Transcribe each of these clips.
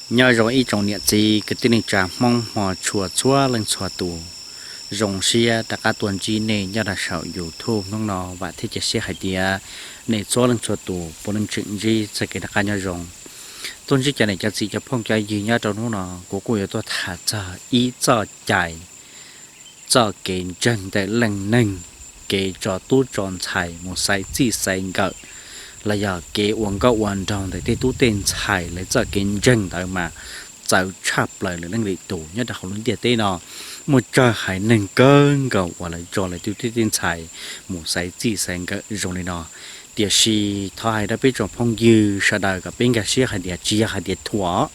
Nyob zoo ib tsoom niam txiv kwv tij neej tsa Hmoob hmov tshua txhua leej txhua tus, zoo siab rov qab tuaj ntsib nej nyob rau saum YouTube hnub no. Vam thiab cia siab hais tias nej txhua leej txhua tus puav leej tseem ntsib txoj kev rov qab nyob zoo. Tuaj ntsib cov niam cov txiv cov phooj cov ywg nyob rau hnub no, kuv kuj yuav tuaj tham txog ib txoj cai, txoj kev ntseeg ntawm leej neeg, kev tso tub tso ntxhais mus xaiv txij xaiv nkawm, los yog kev ua nkauj ua nraug ntawm tej tub tej ntxhais lawv txoj kev ntseeg ntawd mas txawv tshaj plaws lwm leej lwm tus nyob rau hauv lub ntiaj teb no. Muaj tsawg haiv neeg kawg nkaus uas lawv tso lawv tej tub tej ntxhais mus xaiv txij xaiv nkawm zoo li no. Tiam sis thov hais rau peb tsoom phooj ywg sawv daws kom peb nkag siab hais tias tsis yog hais tias thuam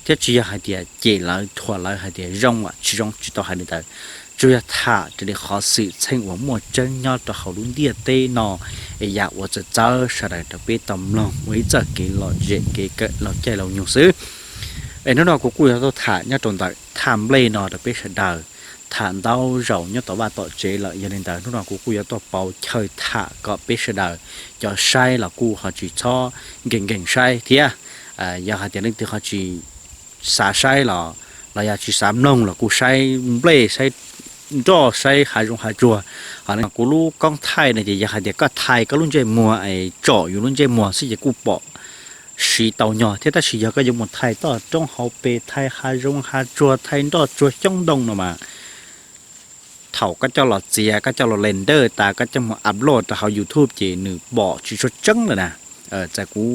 thiab tsis yog hais tias cem lawv thuam lawv hais tias zoo los tsis zoo, tsis tau hais li ntawd. Tsuas yog tham raws li qhov xwm txheej uas muaj tseeb nyob rau hauv lub ntiaj teb no, es yam uas txawv txawv sawv daws rau peb tau mloog ua ib txoj kev lom zem kev kawm laug caij laug nyoog xwb. Es hnub no kuv kuj yuav tuaj tham nyob rau ntawm thaj nplej no rau peb sawv daws tham ntau zaus nyob tom vaj tom tsev lawm. Yog li ntawd hnub no kuv kuj yuav tuaj pauv chaw tham kom peb sawv daws cov saib los kuj ho tsis txhob nkees nkees saib thiab. Yog hais tias leej twg ho tsis xav saib los, los yog tsis xav mloog los kuj saib nplej saib nroj saib hav zoov hav tsuag. Ho kuv lub koob thaij no ces yog hais tias koj thaij koj lub ntsej muag es tsom yus lub ntsej muag xwb ces kuj pom siv tau nyog thiab, tab sis yog koj yuav mus thaij toj roob hauv pes, thaij hav zoov hav tsuag, thaij nroj tsuag xyoob ntoo no mas thaum koj coj los txiav, koj coj los render tas, koj coj mus upload rau hauv YouTube ces nws pom tsis tshua tseeb lawm na. Txawm kuv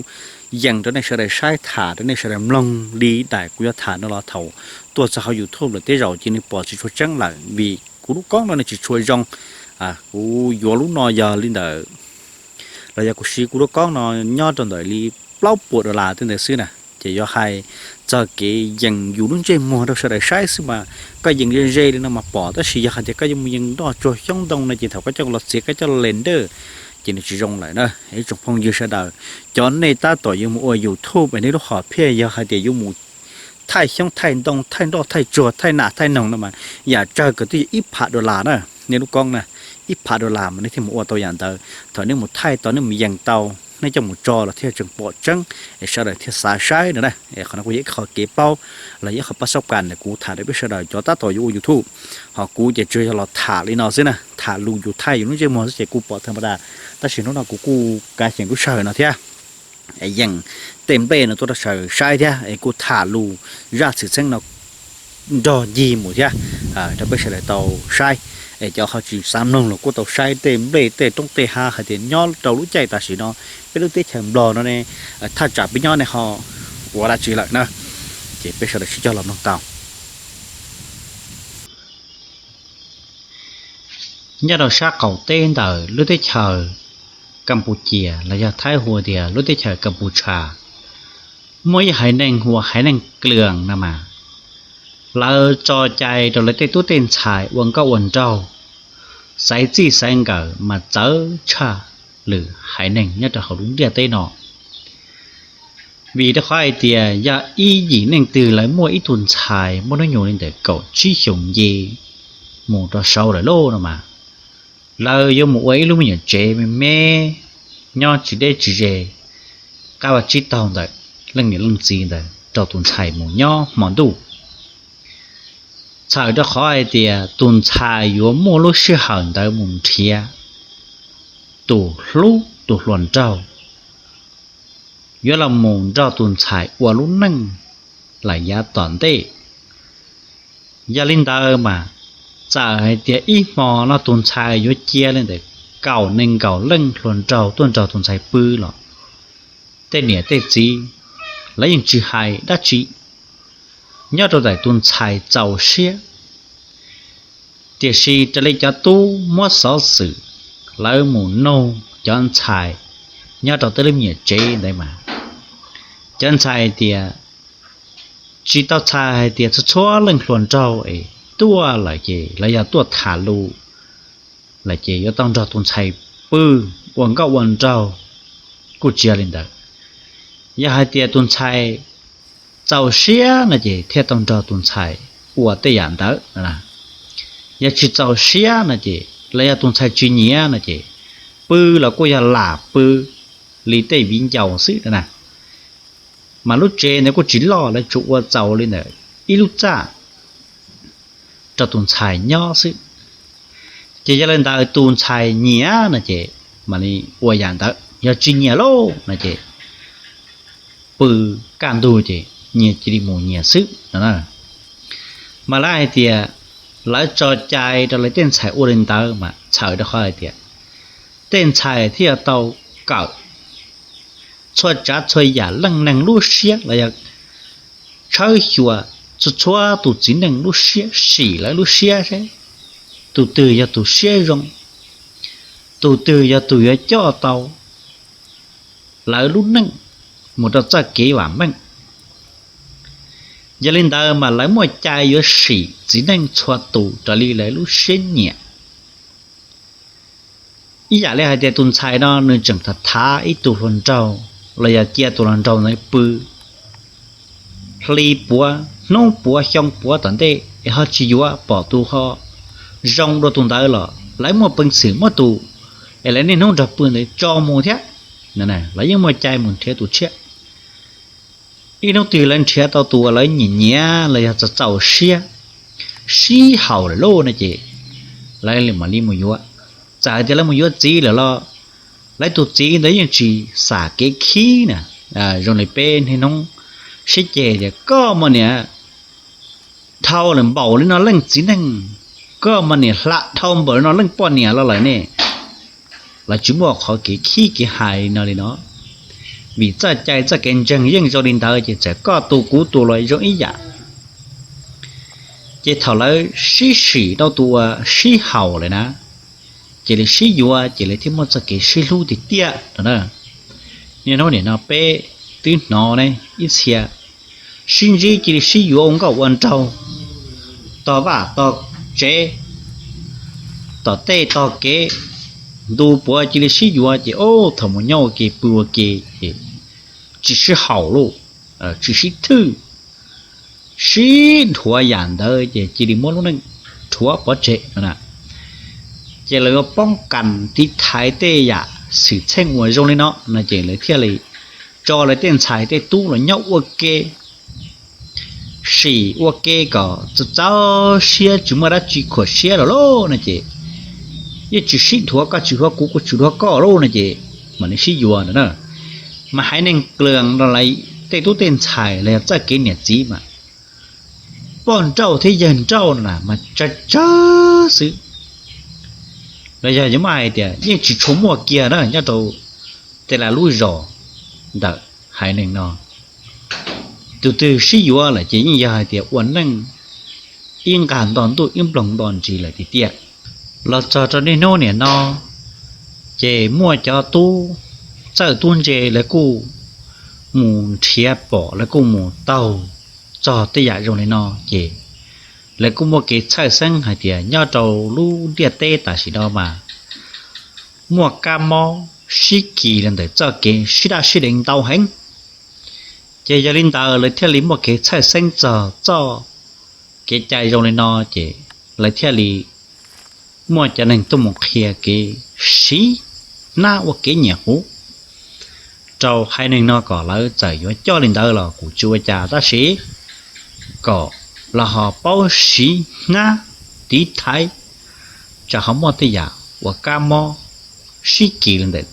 yees rau nej sawv daws saib, tham rau nej sawv daws mloog li daim kuv yuav tham no los thaum tuaj txog hauv YouTube lawm tej zaum ces nws pom tsis tshua tseeb lawm, vim kuv lub koob no nws tsis tshua zoo. Kuv yuav lub no yog li ntawm, los yog kuv siv kuv lub koob no nyob rau ntawm li plaub puas dollar tej ntawd xwb na. Ces yuav hais txog kev yees yus lub ntsej muag rau sawv daws saib xwb mas koj yees ze ze li no mas pom, tab sis yog hais tias koj yuav mus yees nroj tsuag xyoob ntoo no ces thaum koj coj los txiav, koj coj los render ces nws tsis zoo lawm na. Ib tsoom phooj ywg sawv daws, cov nej tab tom yuav mus ua YouTube es nej lub hom phiaj yog hais tias yuav mus thaij xyoob thaij ntoo, thaij nroj thaij tsuag, thaij nas thaij noog no mas yam tsawg kawg twb yog ib phav dollar na. Nej lub koob na, ib phav dollar mas nej thiaj mus ua tau yam ntawd. Thaum nej mus thaij tau, nej mus yees tau, nej coj mus tso los thiaj tseem pom tseeb es sawv daws thiaj xav saib no na. Qhov no kuj yog ib qho kev paub los yog ib qho pab sab kas ntawm kuv tham rau peb sawv daws cov tab tom yuav ua YouTube. Ho kuv ces tsuas yog los tham li no xwb na, tham lus yus thaij yus lub ntsej muag xwb ces kuj pom thaj ma das, tab sis hnub no kuv kuj kav xyeem lub sij hawm no thiab yees tej nplej no tuaj rau sawv daws saib thiab es kuj tham lus zaj xwm txheej no nrog ncig mus thiab rau peb sawv daws tau saib. Es cov ho tsis xav mloog los kuj tau saib tej nplej tej roob tej hav hais tias nyob rau lub caij tam sim no peb lub teb chaws Nplog no ne, thaj tsam peb nyob ne ho ua dab tsi lawm na. Ces peb sawv daws sib cog los mloog tau. Nyob rau sab qaum teb ntawm lub teb chaws Kapucia los yog Thaib hu tias lub teb chaws Kaputsha, muaj ib haiv neeg hu ua haiv neeg Klias no mas, lawv tso cai rau lawv tej tub tej ntxhais ua nkauj ua nraug, xaiv txij xaiv nkawm mas txawv tshaj lwm haiv neeg nyob rau hauv lub ntiaj teb no. Vim rau qhov hais tias yog ib yim neej twg lawv muaj ib tug ntxhais muaj hnub nyoog li ntawm kaum tsib xyoos nce mus rau saud lawm lauj no mas, lawv yuav mus ua ib lub me nyuam tsev me me nyob tsis deb tsis ze, qab vaj tsib taug ntawm leej niam leej txiv ntawd rau tus ntxhais mus nyob hmo ntuj. Txhawm rau qhov hais tias tus ntxhais yuav muaj lub sij hawm ntawd mus nrhiav tus hlub tus hluas nraug yuav los mus nrog tus ntxhais ua lub neej lawm yav tom ntej. Yog li ntawd mas, txawm hais tias ib hmo no tus ntxhais yuav cia li ntawm kaum nees nkaum leej hluas nraug tuaj nrog tus ntxhais pw los, tej niam tej txiv lawv yeej tsis hais dab tsi, nyob rau ntawm tus ntxhais txaus siab. Tiam sis raws li cov tub muab xov xwm lawv mus nug cov ntxhais nyob rau tej lub me nyuam tsev ntawd mas, cov ntxhais tias tsis tau txhais hais tias txhua txhua leej hluas nraug es tuaj lawm ces los yog tuaj tham lus lawm ces yuav tau nrog tus ntxhais pw ua nkauj ua nraug, kuj tsis yog li ntawd. Yog hais tias tus ntxhais txaus siab no ces thiaj tau nrog tus ntxhais ua tej yam ntawd. Yog tsis txaus siab no ces los yog tus ntxhais tsis nyiam no ces pw los kuj yog lam pw li tej viv ncaus xwb na. Mas lub tsev ntawd kuj tsis loj, lawv tsuas ua txaus li ntawm ib lub txaj rau tus ntxhais nyob xwb. Ces yog li ntawd tus ntxhais nyiam no ces mam li ua yam ntawd, yog tsis nyiam lauj no ces pw kaj ntug ces nyias cia li mus nyias xwb no. Mas lawv hais tias lawv tso cai rau lawv tej ntxhais ua li ntawd mas txhawm rau qhov hais tias tej ntxhais thiaj yuav tau kawm txhua tsav txhua yam leej neeg lub siab los yog tshawb xyuas txhua txhua tus txiv neej lub siab, sim lawv lub siab seb tus twg yog tus siab zoo, tus twg yog tus yuav coj tau lawv lub neej mus rau txoj kev vam meej. Yog li ntawd mas lawv muaj cai yuav sim txiv neej txhua tus raws li lawv lub siab nyiam. Ib yam li hais tias tus ntxhais no nws tseem tham thav ib tug hluas nraug los yog cia tus hluas nraug ntawd pw hli puav hnub puav xyoo puav tom ntej es ho tsis yuav, pom tus ho zoo dua tus ntawd los lawv muaj peev xwm muab tus es lawv niaj hnub nrog pw ntawd tso mus thiab. Lawv yeej muaj cai mus nrhiav tus tshiab. Ib hnub twg lawv nrhiav tau tus uas lawv nyiam nyiam los yog txaus txaus siab, sib haum lawm lauj no ces lawv mam li mus yuav. Txawm hais tias lawv mus yuav txiv lawm los lawv tus txiv ntawd yeej tsis xam kev khib na. Zoo li peb niaj hnub sib ceg tias koj mas niam dhau lawm npaum li no leej txiv neej, koj mas niam hla dhau npaum li no leej poj niam los lawm ne. Lawv tsis muaj qhov kev khib kev hais li no li no, vim txoj cai txoj kev ntseeg yeej zoo li ntawd ces txawm koj tus kuv tus los zoo ib yam. Ces thaum lawv sib sim rau tus uas sib haum lawm na, cia li sib yuav ces lawv thiaj muaj txoj kev sib hlub tiag tiag no na. Niaj hnub nim no peb twb hnov ne ib txhia sib ntsib cia li sib yuav ua nkauj ua nraug, tog vaj tog tsev, tom tej tog kev, ntu puav cia li sib yuav ces thaum mus nyob ua ke pw ua ke ces tsis sib haum lauj, tsis sib thwj, sib dhuav yam ntawd ces cia li muab lub neej rhuav pov tseg no na. Ces lawv yuav poob kas tiv thaiv tej yam xwm txheej uas zoo li no no ces lawv thiaj li tso lawv tej ntxhais tej tub los nyob ua ke, sim ua ke kom txaus txaus siab tsis muaj dab tsi khuam siab lawm lauj no ces yeej tsis sib dhuav, koj tsis dhuav kuv kuv tsis dhuav koj lauj no ces mam li sib yuav ntawd na. Mas haiv neeg Klwm no lawv tej tub tej ntxhais los yog txoj kev niam txiv mas poj nrauj thiab yawg nrauj na mas tsawg tsawg xwb. Los yog yuav muab hais tias yeej tsis tshua muaj kiag na nyob rau tej lub zos ntawm haiv neeg no. Tus twg sib yuav lawm ces yeej yog hais tias ua neej ib nqag nto ntuj ib nploog nto ntsis lawm tiag tiag. Los txog rau niaj hnub nim no ces muaj cov tub txawj tub ntse lawv kuj mus nrhiav pom, lawv kuj mus taug txog tej yam zoo li no ces lawv kuj muaj kev txhawj xeeb hais tias nyob rau lub ntiaj teb tam sim no mas muaj kab mob sib kis los ntawm txoj kev sib daj sib deev ntau heev. Ces yog li ntawd lawv thiaj li muaj kev txhawj xeeb txog txoj kev cai zoo li no ces lawv thiaj li muaj cov neeg tuaj mus qhia kev siv hnab ua kev nyiam huv rau haiv neeg no kom lawv txawm yuav coj li ntawd los kuj tsis ua cas tab sis kom lawv ho paub siv hnab tiv thaiv tsam ho muaj tej yam uas kab mob sib kis li ntawm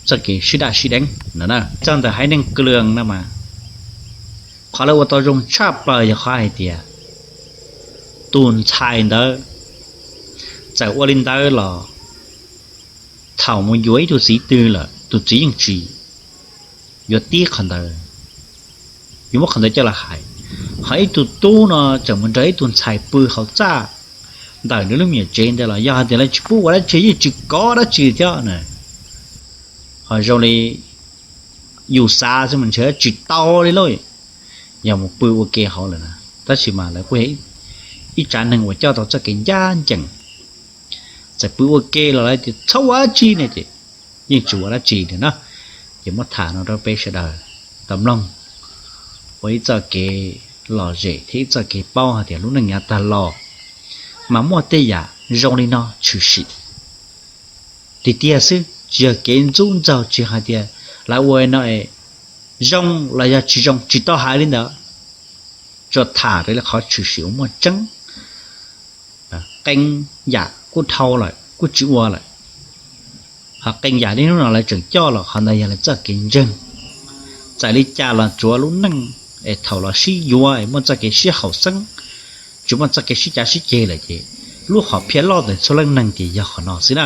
txoj kev sib daj sib deev no. Txog ntawm haiv neeg Klwm no mas qhov lawv ua tau zoo tshaj plaws yog qhov hais tias tus ntxhais ntawd txawm ua li ntawd los thaum mus yuav ib tug txiv twg lawm tus txiv yeej tsis yuav tib qhov ntawd, yuav muab qhov ntawd coj los hais. Ho ib tug tub no tseem mus nrog ib tug ntxhais pw hauv txaj ntawm nws lub me nyuam tsev ntawd los yog hais tias lawv tsis pub ua dab tsi yeej tsis kov dab tsi thiab na. Ho zoo li yus xav xwb mas ntshe tsis tau li lauj, yog mus pw ua ke hauv lawm na. Tab sis mas lawv kuj yog ib tsav neeg uas coj tau txoj kev ncaj ncees, txawm pw ua ke los lawv tias txhob ua dab tsi ne ces yeej tsis ua dab tsi li na. Ces muab tham no rau peb sawv daws tau mloog ua ib txoj kev lom zem thiab ib txoj kev paub hais tias lub neej yav tag los mas muaj tej yam zoo li no tshwm sim tiag tiag xwb, tsis yog kev ntxub ntxaug, tsis hais tias lawv ua no es Zoo los yog tsis zoo tsis tau hais li ntawd, tsuas tham raws li qhov tshwm sim uas muaj tseeb. Qee yam kuj dhau lawm kuj tsis ua lawm, ho qee yam niaj hnub no lawv tseem coj los qhov ntawd yog lawv txoj kev ntseeg. Txawm li cas los tsuav lub neej es thaum los sib yuav es muaj txoj kev sib haum xeeb, tsis muaj txoj kev sib cav sib ceg lawm ces lub hom phiaj loj ntawm txhua leej neeg ces yog qhov no xwb na.